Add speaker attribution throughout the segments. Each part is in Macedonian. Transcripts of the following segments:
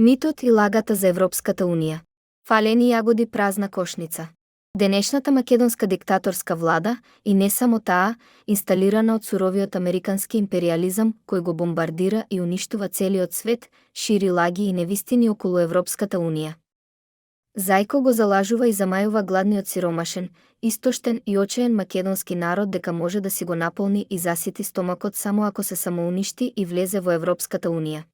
Speaker 1: Митот и лагата за Европската унија. Фалени јагоди, празна кошница. Денешната македонска диктаторска влада, и не само таа, инсталирана од суровиот американски империализам кој го бомбардира и уништува целиот свет, шири лаги и невистини околу Европската унија. Зајко го залажува и замајува гладниот сиромашен, истоштен и очаен македонски народ дека може да си го наполни и засити стомакот само ако се самоуништи и влезе во Европската унија.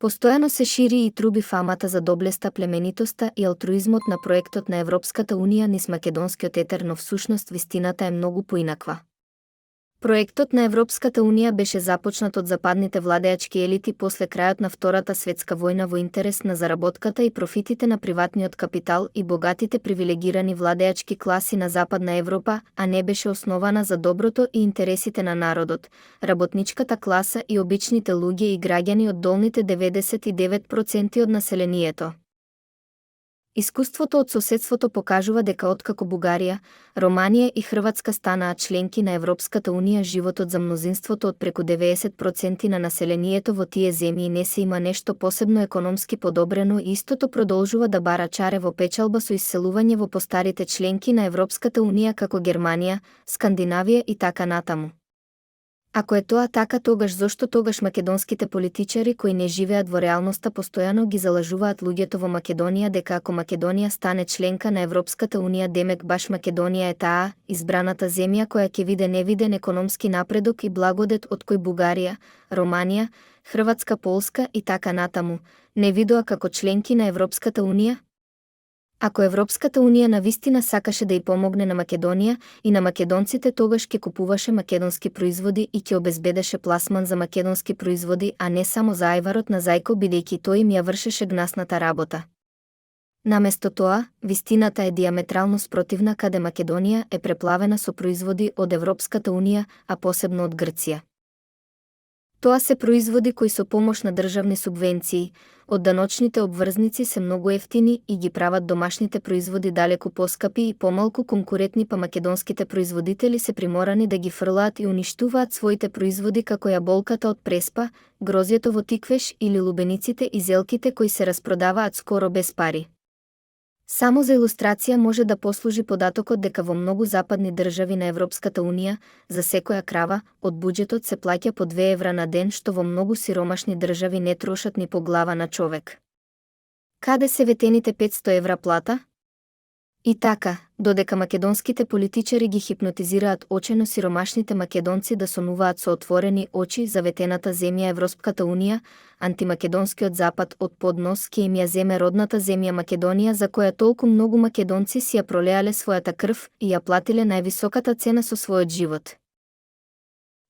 Speaker 1: Постојано се шири и труби фамата за доблеста, племенитоста и алтруизмот на проектот на Европската унија низ македонскиот етер, но всушност вистината е многу поинаква. Проектот на Европската унија беше започнат од западните владеачки елити после крајот на Втората светска војна во интерес на заработката и профитите на приватниот капитал и богатите привилегирани владеачки класи на Западна Европа, а не беше основана за доброто и интересите на народот, работничката класа и обичните луѓе и граѓани од долните 99% од населението. Искуството од соседството покажува дека откако Бугарија, Романија и Хрватска станаа членки на Европската унија, животот за мнозинството од преку 90% на населението во тие земји не се има нешто посебно економски подобрено и истото продолжува да бара чаре во печалба со исселување во постарите членки на Европската унија како Германија, Скандинавија и така натаму. Ако е тоа така, тогаш зошто тогаш македонските политичари кои не живеат во реалноста постојано ги залажуваат луѓето во Македонија дека ако Македонија стане членка на Европската унија, демек баш Македонија е таа избраната земја која ќе виде невиден економски напредок и благодет од кој Бугарија, Романија, Хрватска, Полска и така натаму не видоа како членки на Европската унија? Ако Европската унија навистина сакаше да ја помогне на Македонија и на македонците, тогаш ќе купуваше македонски производи и ќе обезбедеше пласман за македонски производи, а не само за ајварот на Зајко, бидејќи тој им ја вршеше гнасната работа. Наместо тоа, вистината е диаметрално спротивна, каде Македонија е преплавена со производи од Европската унија, а посебно од Грција. Тоа се производи кои со помош на државни субвенции од даночните обврзници се многу ефтини и ги прават домашните производи далеку поскапи и помалку конкурентни, па македонските производители се приморани да ги фрлаат и уништуваат своите производи како јаболката од преспа, грозјето во тиквеш или лубениците и зелките кои се распродаваат скоро без пари. Само за илустрација може да послужи податокот дека во многу западни држави на Европската унија за секоја крава од буџетот се плаќа по 2 евра на ден, што во многу сиромашни држави не трошат ни по глава на човек. Каде се ветените 500 евра плата? И така, додека македонските политичари ги хипнотизираат очено сиромашните македонци да сонуваат со отворени очи за ветената земја Европската унија, антимакедонскиот запад од поднос ќе им ја земе родната земја Македонија, за која толку многу македонци си ја пролеале својата крв и ја платиле највисоката цена со својот живот.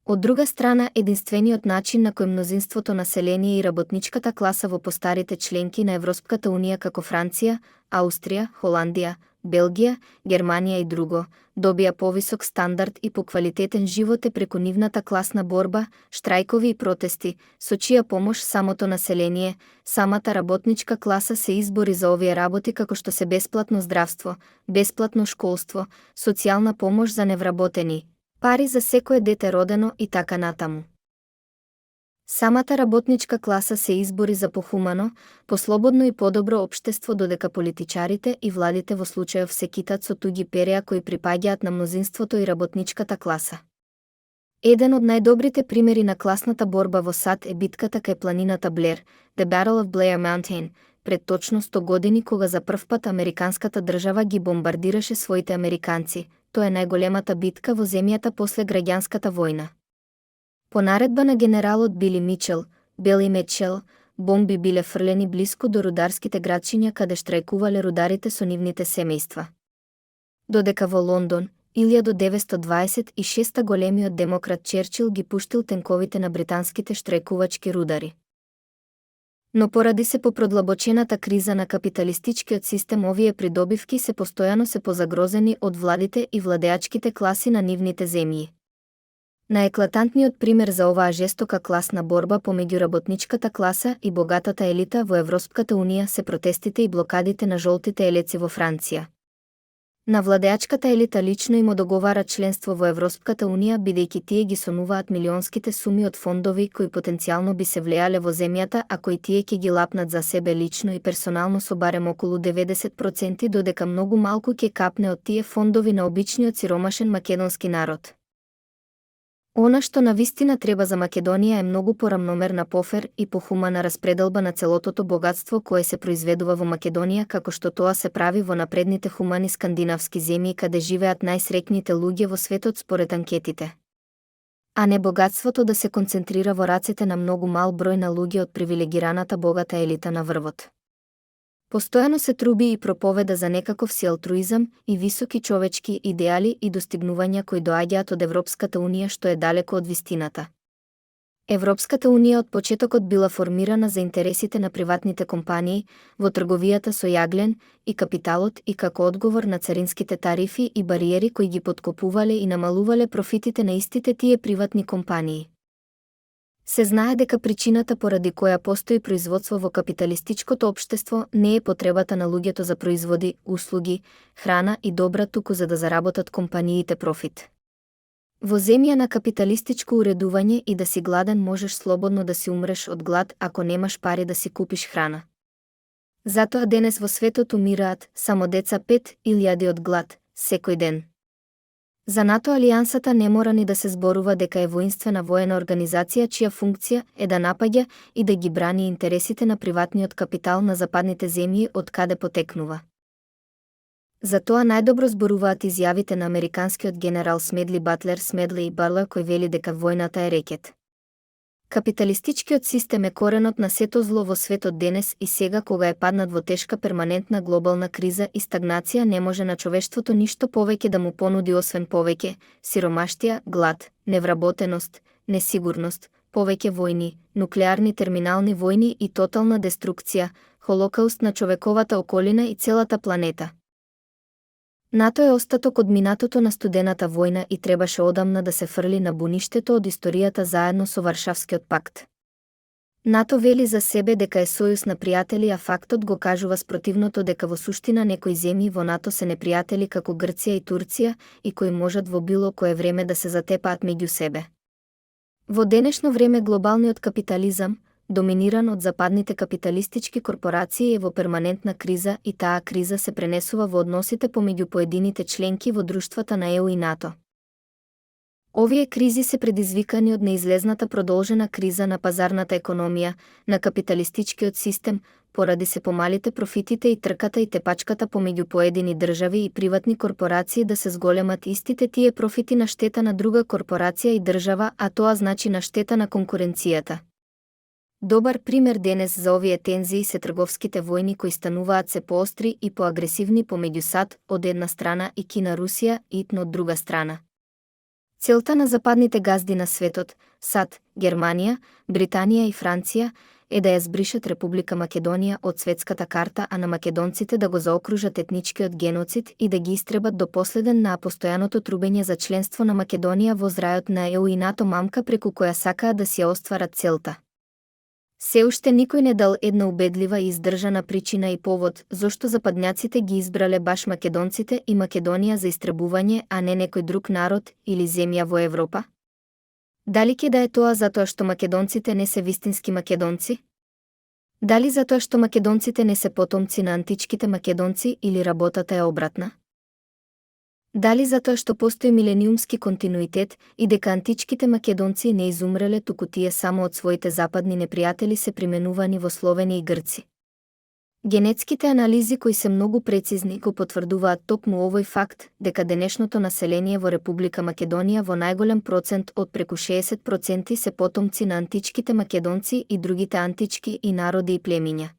Speaker 1: Од друга страна, единствениот начин на кој мнозинството население и работничката класа во постарите членки на Европската унија како Франција, Аустрија, Холандија, Белгија, Германија и друго, добија повисок стандард и поквалитетен живот е преку нивната класна борба, штрајкови и протести, со чија помош самото население, самата работничка класа се избори за овие работи како што се бесплатно здравство, бесплатно школство, социјална помош за невработени, пари за секое дете родено и така натаму. Самата работничка класа се избори за похумано, послободно и подобро општество, додека политичарите и владите во случајов се китат со туги переа кои припаѓаат на мнозинството и работничката класа. Еден од најдобрите примери на класната борба во САД е битката кај планината Блер, The Battle of Blair Mountain, пред точно 100 години, кога за првпат американската држава ги бомбардираше своите американци. Тоа е најголемата битка во земјата после граѓанската војна. По наредба на генералот Били Мичел, Бели Мечел, бомби биле фрлени блиску до рударските градчиња каде штрајкувале рударите со нивните семејства. Додека во Лондон, 1926 големиот демократ Черчил ги пуштил тенковите на британските штрајкувачки рудари. Но поради се попродлабочената криза на капиталистичкиот систем, овие придобивки се постојано се позагрозени од владите и владеачките класи на нивните земји. Наеклатантниот пример за оваа жестока класна борба помеѓу работничката класа и богатата елита во Европската унија се протестите и блокадите на жолтите елеци во Франција. На владеачката елита лично им договара членство во Европската унија, бидејќи тие ги сонуваат милионските суми од фондови кои потенцијално би се влијале во земјата, ако и тие ќе ги лапнат за себе лично и персонално со барем околу 90%, додека многу малку ќе капне од тие фондови на обичниот сиромашен македонски народ. Она што навистина треба за Македонија е многу порамномерна, пофер и похумана распределба на целотото богатство кое се произведува во Македонија, како што тоа се прави во напредните хумани скандинавски земји каде живеат најсреќните луѓе во светот според анкетите. А не богатството да се концентрира во рацете на многу мал број на луѓе од привилегираната богата елита на врвот. Постојано се труби и проповеда за некаков си алтруизам и високи човечки идеали и достигнувања кои доаѓаат од Европската унија, што е далеко од вистината. Европската унија од почетокот била формирана за интересите на приватните компании во трговијата со јаглен и капиталот и како одговор на царинските тарифи и бариери кои ги поткопувале и намалувале профитите на истите тие приватни компании. Се знае дека причината поради која постои производство во капиталистичкото општество не е потребата на луѓето за производи, услуги, храна и добра, туку за да заработат компаниите профит. Во земја на капиталистичко уредување и да си гладен можеш слободно да си умреш од глад ако немаш пари да си купиш храна. Затоа денес во светот умираат само деца 5.000 од глад секој ден. За НАТО алијансата не мора ни да се зборува дека е воинствена воена организација чија функција е да напаѓа и да ги брани интересите на приватниот капитал на западните земји од каде потекнува. За тоа најдобро зборуваат изјавите на американскиот генерал Смедли Батлер Смедли и Барлер кој вели дека војната е рекет. Капиталистичкиот систем е коренот на сето зло во светот денес и сега кога е паднат во тешка перманентна глобална криза и стагнација не може на човештвото ништо повеќе да му понуди освен повеќе сиромаштија, глад, невработеност, несигурност, повеќе војни, нуклеарни терминални војни и тотална деструкција, холокауст на човековата околина и целата планета. НАТО е остаток од минатото на студената војна и требаше одамна да се фрли на буништето од историјата заедно со Варшавскиот пакт. НАТО вели за себе дека е сојуз на пријатели, а фактот го кажува спротивното, дека во суштина некои земји во НАТО се непријатели како Грција и Турција и кои можат во било кое време да се затепаат меѓу себе. Во денешно време глобалниот капитализам, доминиран од западните капиталистички корпорации, е во перманентна криза и таа криза се пренесува во односите помеѓу поедините членки во друштвата на ЕУ и НАТО. Овие кризи се предизвикани од неизлезната продолжена криза на пазарната економија, на капиталистичкиот систем, поради се помалите профитите и трката и тепачката помеѓу поедини држави и приватни корпорации да се зголемат истите тие профити на штета на друга корпорација и држава, а тоа значи на штета на конкуренцијата. Добар пример денес за овие тензии се трговските војни кои стануваат се поостри и поагресивни помеѓу САД од една страна и Кина, Русија и ИТН од друга страна. Целта на западните газди на светот, САД, Германија, Британија и Франција, е да ја збришат Република Македонија од светската карта, а на македонците да го заокружат етничкиот геноцид и да ги истребат до последен на постојаното трубење за членство на Македонија во зрајот на ЕУ и НАТО, мамка преку која сакаат да си ја остварат целта. Се уште никој не дал една убедлива и издржана причина и повод зошто западњаците ги избрале баш македонците и Македонија за истребување, а не некој друг народ или земја во Европа? Дали ќе да е тоа затоа што македонците не се вистински македонци? Дали затоа што македонците не се потомци на античките македонци или работата е обратна? Дали затоа што постои милениумски континуитет и дека античките македонци не изумреле, туку тие само од своите западни непријатели се применувани во Словени и Грци? Генетските анализи кои се многу прецизни го потврдуваат токму овој факт, дека денешното население во Република Македонија во најголем процент од преку 60% се потомци на античките македонци и другите антички и народи и племиња.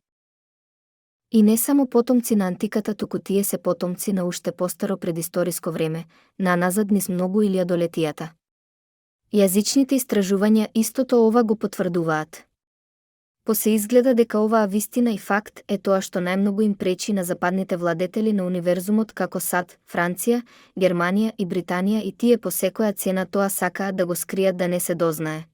Speaker 1: И не само потомци на антиката, туку тие се потомци на уште постаро предисториско време, на назад низ многу илјадолетијата. Јазичните истражувања истото ова го потврдуваат. Се изгледа дека оваа вистина и факт е тоа што најмногу им пречи на западните владетели на универзумот како САД, Франција, Германија и Британија, и тие по секоја цена тоа сакаат да го скријат да не се дознае.